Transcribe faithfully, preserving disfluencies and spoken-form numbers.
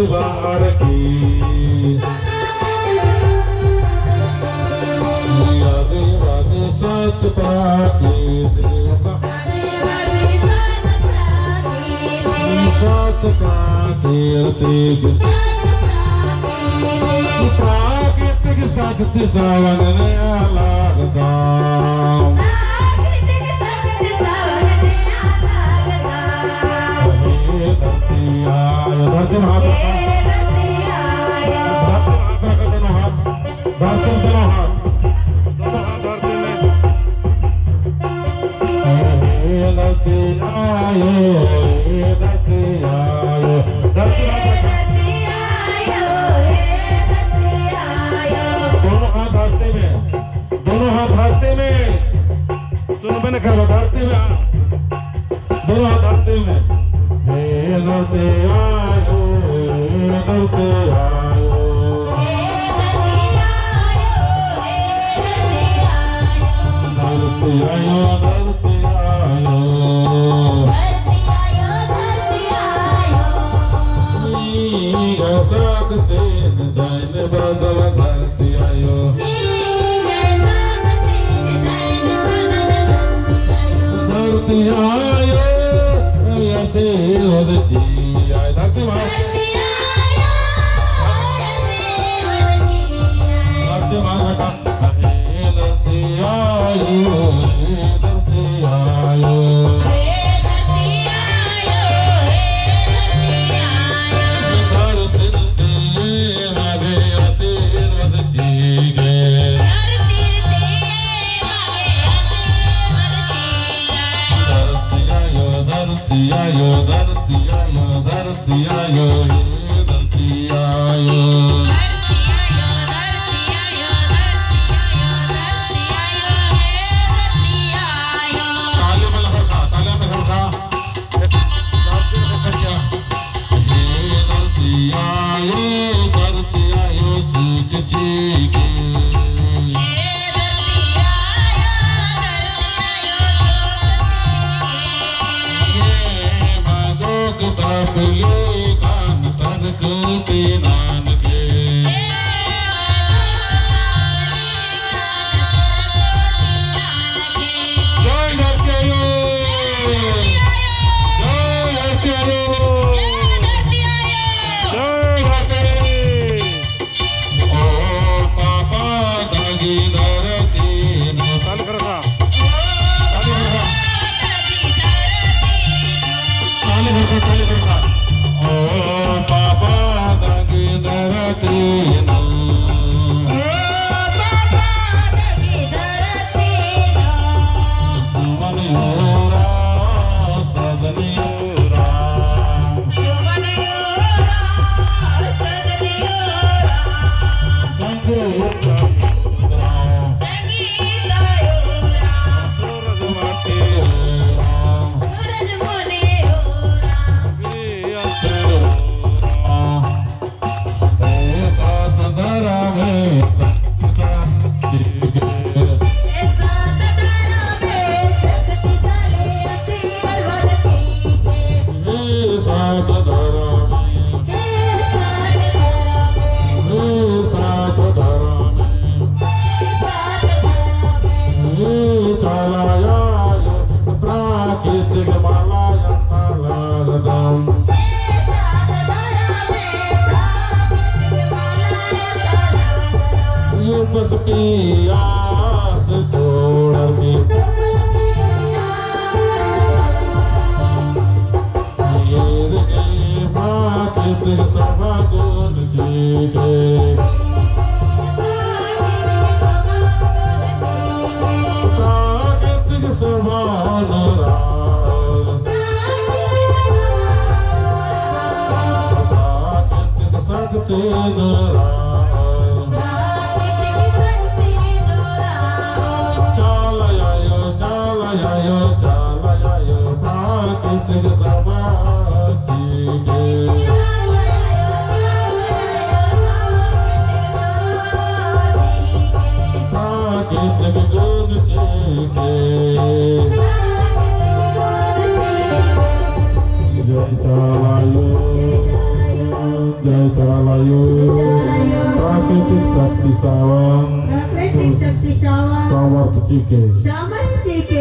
बाहर की आदिवासी सत प्राकृतिक, सत प्राकृतिक, प्राकृतिक शक्ति सबन ने अलग का। हे धरती आयो, धरती में हाथ रखा। धरती में हाथ रखा, दोनों हाथ। धरती में दोनों हाथ। दोनों हाथ धरती में। हे धरती आयो, हे धरती आयो। धरती में हाथ रखा। दोनों हाथ धरती में। दोनों हाथ धरती में। सुनबे न करबा, धरती में हाथ। दोनों हाथ धरती में। हे धरती आयो, हे धरती आयो। धरती आयो, धरती आयो। ई घासक तेज दैन बदल धरती आयो। धरती आयो, आशीर्वाद चिआ। धरती माँ। धरती माँ। धरती आयो, धरती आयो। धरती आयो, हे धरती आयो। धरती आयो, हे आशीर्वाद चिआ। धरती आयो, धरती आयो, धरती आयो, धरती आयो, हे धरती आयो। ताली बल हरखा, ताली बल हरखा। हे धरती आयो, धरती आयो, चीख चीख। हे बदोक तपली खान तनक तीनान के। जय धरती आयो। जय धरती आयो। जय धरती। ओ पापा दागी धरती ना। ताली खरखा। ताली खरखा। ताली खरखा, ताली खरखा। ओ पापा दागी धरती ना। सुमन उरा सदनी उरा। संग उरा। सूरज माते उरा। प्राकृतिक माला या ताला दम। ये बस की आस छोड़ के। ये रे प्राकृतिक सभा गुण जी के। प्राकृतिक सभा नूरा। प्राकृतिक शक्ति नूरा। चाला आयो, चाला आयो, चाला आयो, प्राकृतिक सभा चिके। प्राकृतिक गुण चिके। जय चाला आयो। जय सरल आयो। प्राकृतिक शक्ति सावन। प्राकृतिक शक्ति सावन। सामर्थ्य चिके। सामर्थ्य